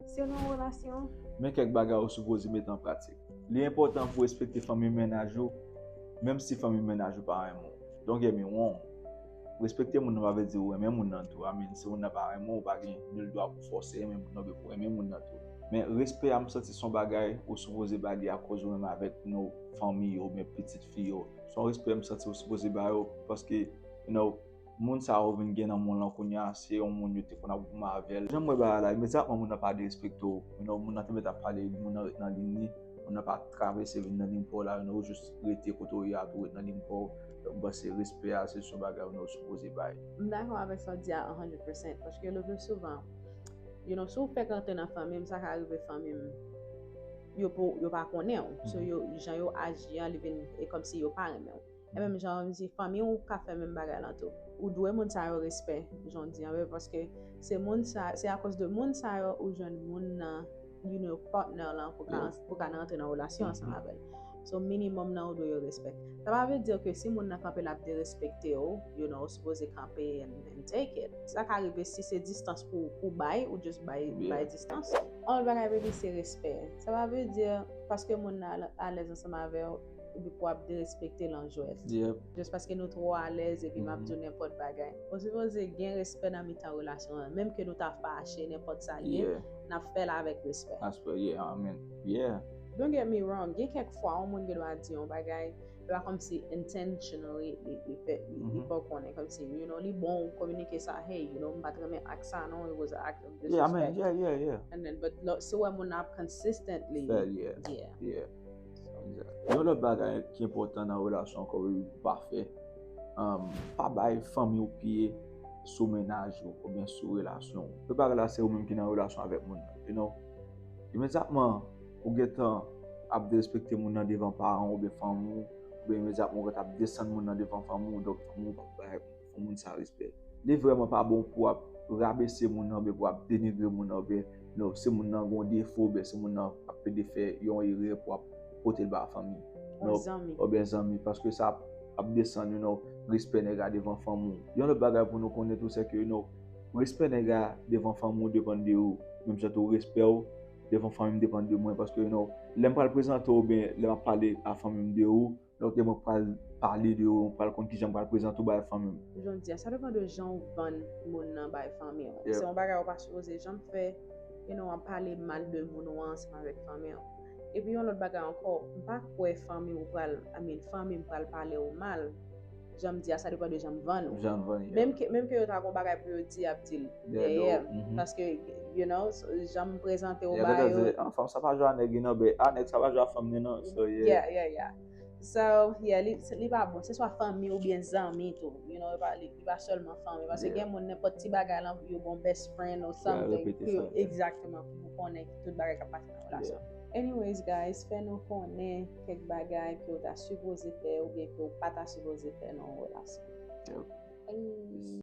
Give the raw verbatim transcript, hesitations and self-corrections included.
Si w nan yon relasyon, Men kèk bagay ou sipoze mete an pratik. Li enpòtan pou w respekte fanmi mennaj ou, menm si fanmi mennaj ou pa renmen w. Don't get me wrong. Respekte moun nan pa vle di ou renmen moun nan tou. I mean, si moun nan pa renmen w, ou pa gen nil dwa pou fòse renmen moun nan, oubyen pou renmen moun nan tou. Men respè a, m santi se yon bagay ou sipoze ba li akoz ou menm avèk, you know, fanmi yo, oubyen pitit fi yo. Se yon respè m santi ou sipoze ba yo, paske, you know, moun sa yo vin gen nan mond lan kounye a, se yon moun yo te konn ap goumen avè l. Jan m wè bagay la, imedyatman moun nan pa derespekte w, you know, moun nan te mèt ap pale, moun nan ret nan liy li, moun nan pa travèse vin nan liy pa w la, you know, ou jis rete kote w ye a, tou ret nan liy pa w. Donk, m panse respè a, se yon bagay, you know, ou sipoze bay. M dakò avèk sa w di a one hundred percent, paske le pli souvan, you know, si w fèk rantre nan fanmi m, sa ka rive fanmi m, yo, pou, yo pa konnen w. So, yo, jan yo aji an, li vin, e kòmsi yo pa renmen w. E menm jan, m di, fanmi w ka fè menm bagay lan tou. Ou dwe moun sa yo respè, jan w di an, paske se moun sa, se akoz de moun sa yo ou jwenn moun nan, you know, partner lan pou ka, pou ka nan rantre nan relasyon ansanm avè l. So, minimum nan ou dwe yo respè. Sa pa vle di ke si moun nan kanpe l ap derespekte w, you know, ou sipoze kanpe and, and take it. Sa ka rive si se distans pou, pou bay, ou just bay, bay distans. Yon lòt bagay, baby, se respè. Sa pa vle di paske moun nan alèz ansanm avè w, epi pou ap derespekte l an jwèt. Just paske nou twò alèz epi m ap di w nenpòt bagay. Ou sipoze gen respè nan mitan relasyon an. Menm ke nou ta fache, nenpòt sa l ye, n ap fè l avèk respè. Respè, yeah, I mean, yeah. Don't get me wrong, gen kèk fwa yon moun gen dwa di yon bagay, e pa kòmsi intentionally li, li fè, li, li fè w konnen, kòmsi, you know, li bon ou kominike sa, hey, you know, m pa t renmen ak sa non, it was an act of Yeah, I mean, disrespect. Yeah, yeah, yeah. And then, but lo, si w wè moun nan ap consistently, Fè l, yeah. Yeah. Yeah. Yon lòt bagay ki enpòtan nan relasyon ankò, wi, ou pa fè, um, pa bay fanmi w pye sou mennaj ou oubyen sou relasyon w. Prepare la, se ou menm ki nan relasyon avèk moun nan, you know. Imedyatman ou gentan ap derespekte moun nan devan paran w oubyen fanmi w, oubyen imedyatman ou gentan ap desann moun nan devan fanmi w, donk fanmi w pa bay yon moun sa respè. Li vrèman pa bon pou w ap rabese moun nan, oubyen pou w ap denigre moun nan, oubyen, you know, si moun nan gen yon defo, oubyen si moun nan ap plede fè yon erè pou w ap pote l ba fanmi. Yon zanmi. Oubyen zanmi, paske sa ap, ap desann, you know, respè nèg la devan fanmi w. Yon lòt bagay pou nou konnen tou, se ke, you know, respè nèg la devan fanmi w depann de ou. Menm jan tou respè w devan fanmi m depann de mwen, paske, you know, lè m pral prezante w oubyen lè m ap pale a fanmi m de ou, donk mwen pral pale de ou, mwen pral konn kijan m pral prezante w bay fanmi m. Jan w di a, sa depann de jan w vann moun nan bay fanmi w. Se yon bagay ou pa sipoze janm fè, you know, ap pale mal de moun ou an ansanm avèk fanmi w. Epi yon lòt bagay ankò, m pa kwè fanmi w pral, I mean, fanmi m pral pale w mal. Jan m di a, sa depann de jan m vann ou. Jan m vann, yeah. Menm ke, menm ke yo ta gon bagay pou yo di, y ap di l dèyè m. Paske, you know, jan m prezante w ba yo. An, fanm sa pa jwe a nèg li non, be, a nèg sa pa jwe a fanm li non. So, yeah. Yeah, yeah, yeah. So, yeah, li, li pa bon. Se swa fanmi oubyen zanmi tou. You know, li pa, li, li pa sèlman fanmi. Paske gen moun, nenpòt ti bagay lan, yo gon best friend or something. Egzakteman, pou yo konnen tout bagay k ap pase nan relasyon. Anyways, guys, fè nou konnen kèk bagay ke w ta sipoze fè oubyen ke w pa ta sipoze fè nan yon relasyon.